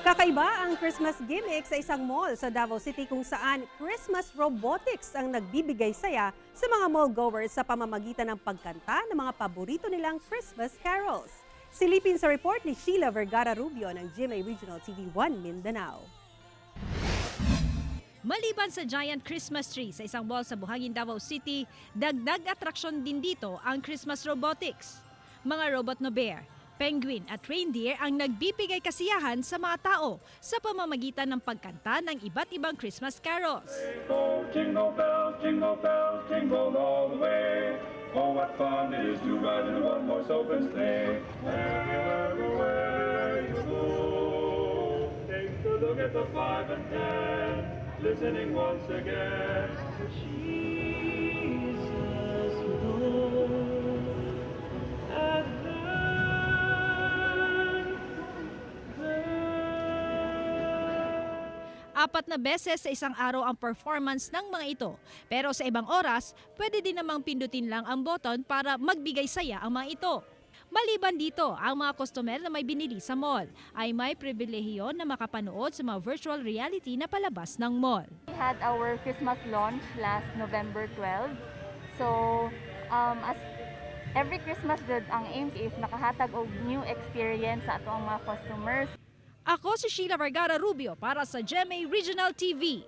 Kakaiba ang Christmas gimmick sa isang mall sa Davao City kung saan Christmas robotics ang nagbibigay saya sa mga mall goers sa pamamagitan ng pagkanta ng mga paborito nilang Christmas carols. Silipin sa report ni Sheila Vergara Rubio ng GMA Regional TV 1 Mindanao. Maliban sa giant Christmas tree sa isang mall sa Buhangin, Davao City, dagdag atraksyon din dito ang Christmas robotics. Mga robot na bear, penguin at reindeer ang nagbibigay kasiyahan sa mga tao sa pamamagitan ng pagkanta ng iba't ibang Christmas carols. Oh, jingle bells, jingle all the way. Oh, what fun it is to ride in a one-horse open sleigh. Everywhere the way you go. Take a look at the 5 and 10, listening once again. Jesus Lord, Advent. 4 na beses sa isang araw ang performance ng mga ito. Pero sa ibang oras, pwede din namang pindutin lang ang button para magbigay saya ang mga ito. Maliban dito, ang mga customer na may binili sa mall ay may pribilehiyo na makapanood sa mga virtual reality na palabas ng mall. We had our Christmas launch last November 12. So, as every Christmas jud, ang aim is makahatag og new experience sa atoang mga customers. Ako si Sheila Vergara Rubio para sa GMA Regional TV.